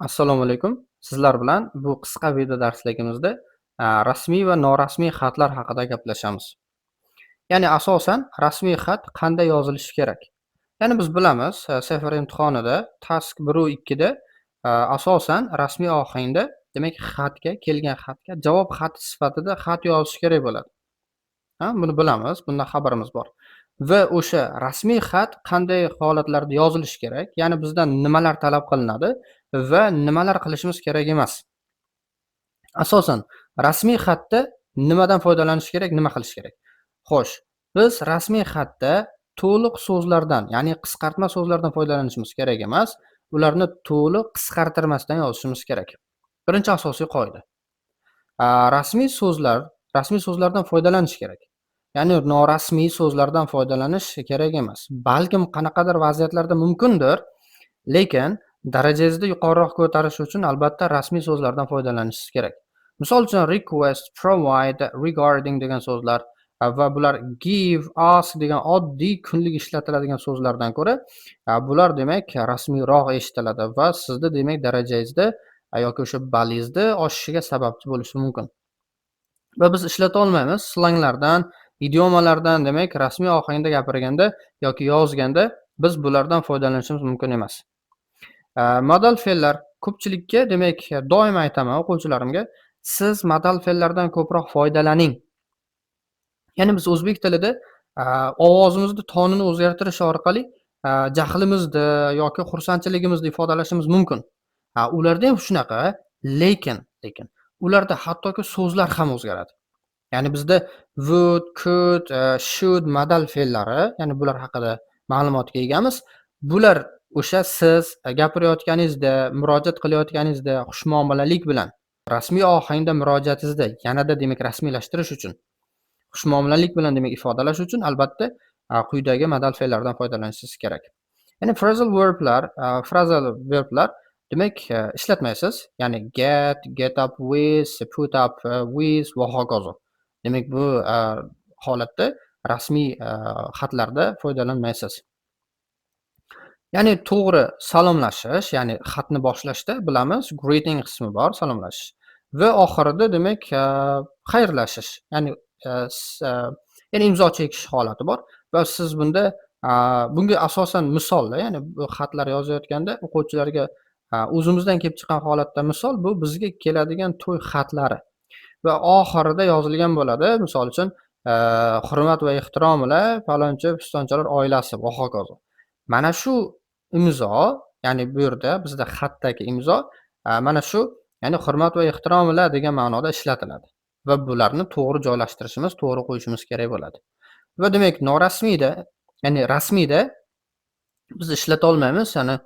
Assalomu alaykum. Sizlar bilan bu qisqa video darsligimizda rasmiy va norasmiy xatlar haqida gaplashamiz. Ya'ni asosan rasmiy xat qanday yozilishi kerak? Ya'ni biz bilamiz, CEFR imtihonida task 1 va 2 da asosan rasmiy ohangda, demak, xatga, kelgan xatga javob xati sifatida xat yozish kerak bo'ladi. Ha, buni bilamiz, bundan xabarimiz bor. Va o'sha rasmiy xat qanday holatlarda yozilishi kerak? Ya'ni bizdan nimalar talab qilinadi va nimalar qilishimiz kerak emas? Asosan rasmiy xatda nimadan foydalanish kerak, nima qilish kerak? Xo'sh, biz rasmiy xatda to'liq so'zlardan, ya'ni qisqartma so'zlardan foydalanishimiz kerak emas, ularni to'liq qisqartirmasdan yozishimiz kerak. Birinchi asosiy qoida. Rasmiy so'zlar, rasmiy so'zlardan foydalanish kerak. Ya'ni norasmiy so'zlardan foydalanish kerak emas. Balkim qanaqadir vaziyatlarda mumkindir, lekin darajangizni yuqoriroq ko'tarish uchun albatta rasmiy so'zlardan foydalanishingiz kerak. Misol uchun, request, provide, regarding degan so'zlar va bular give, ask degan oddiy kunlik ishlatiladigan so'zlardan ko'ra, bular, demak, rasmiyroq eshitiladi va sizni, demak, darajangizni yoki o'sha ballingizni oshishiga sababchi bo'lishi mumkin. Va biz ishlata olmaymiz slanglardan, idiomalardan, demak, rasmiy ohangda gapirganda yoki yozganda biz bulardan foydalanishimiz mumkin emas. Modal fe'llar ko'pchilikka, demak, doim aytaman o'quvchilarimga, siz modal fe'llardan ko'proq foydalaning. Ya'ni biz o'zbek tilida ovozimizni tonini o'zgartirish orqali jahlimizni yoki xursandchiligimizni ifodalashimiz mumkin. Ha, ularda ham shunaqa, lekin ularda hattoki so'zlar ham o'zgaradi. Ya'ni bizda would, could, should modal fe'llari, ya'ni bular haqida ma'lumotga egamiz. Bular o'sha siz gapirayotganingizda, murojaat qilayotganingizda xushmuomalalik bilan, rasmiy ohangda murojaatingizda yanada, demak, rasmiylashtirish uchun, xushmuomalalik bilan, demak, ifodalash uchun albatta quyidagi modal fe'llardan foydalanishingiz kerak. Ya'ni phrasal verblar, demak, ishlatmaysiz. Ya'ni get, get up with, put up with va hokazo. Demak, bu holatda rasmiy xatlarda foydalanmaysiz. Ya'ni to'g'ri salomlashish, ya'ni xatni boshlashda, bilamiz, greeting qismi bor, salomlashish va oxirida, demak, xayrlashish, ya'ni ya'ni imzo chekish holati bor va siz bunda bunga asosan misolda, ya'ni bu xatlar yozayotganda o'quvchilarga o'zimizdan kelib chiqqan holatda misol, bu bizga keladigan to'y xatlari va oxirida yozilgan bo'ladi. Misol uchun, hurmat va ehtirom bilan falonchi, pistonchalar oilasi va hokazo. Mana shu imzo, ya'ni bu yerda bizda xatdagi imzo mana shu, ya'ni hurmat va ehtirom bilan degan ma'noda ishlatiladi va bularni to'g'ri joylashtirishimiz, to'g'ri qo'yishimiz kerak bo'ladi. Va, demak, norasmiyda, ya'ni rasmiyda biz ishlata olmaymiz, ya'ni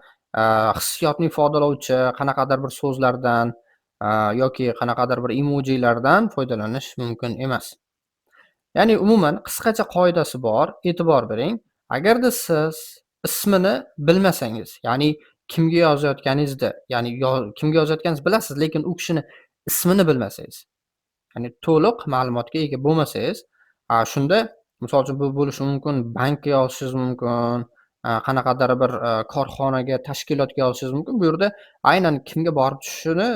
hissiyotni ifodalovchi qanaqadir bir so'zlardan yoki qanaqadir bir emojilardan foydalanish mumkin emas. Ya'ni umuman qisqacha qoidasi bor, e'tibor bering. Agarda siz ismini bilmasangiz, ya'ni kimga yozayotganingizni, ya'ni kimga yozayotganingizni bilasiz, lekin u kishini ismini bilmasangiz, ya'ni to'liq ma'lumotga ega bo'lmasangiz, shunda, misol uchun, bu bo'lishi mumkin, bankka yozishingiz mumkin, qanaqadir bir korxonaga, tashkilotga yozishingiz mumkin. Bu yerda aynan kimga borib tushishini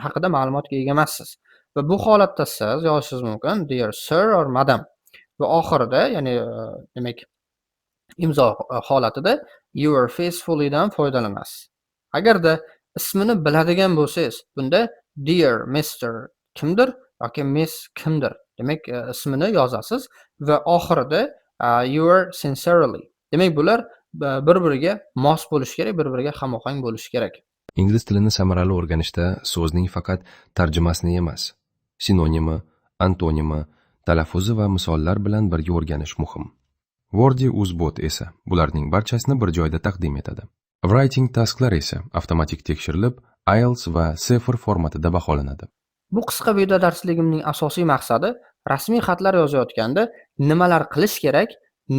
haqida ma'lumotga ega emassiz. Va bu holatda siz yozishingiz mumkin "Dear sir or madam" va oxirida, ya'ni, demak, imzo holatida "Yours faithfully"dan foydalanasiz. Agarda ismini biladigan bo'lsangiz, bunda "Dear Mr. kimdir yoki Miss kimdir", demak, ismini yozasiz va oxirida "Yours sincerely". Demak, bular bir-biriga mos bo'lishi kerak, bir-biriga hamohang bo'lishi kerak. Ingliz tilini samarali o'rganishda so'zning faqat tarjimasini emas, sinonimi, antonimi, talaffuzi va misollar bilan birga o'rganish muhim. Wordy UzBot esa bularning barchasini bir joyda taqdim etadi. Writing tasklar esa avtomatik tekshirilib, IELTS va CEFR formatida baholanadi. Bu qisqa video darsligimning asosiy maqsadi rasmiy xatlar yozayotganda nimalar qilish kerak,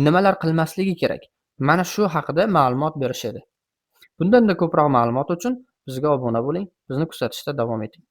nimalar qilmasligi kerak. Mana shu haqida ma'lumot berish edi. Bundanda ko'proq ma'lumot uchun bizga obuna bo'ling, bizni kuzatishda davom eting.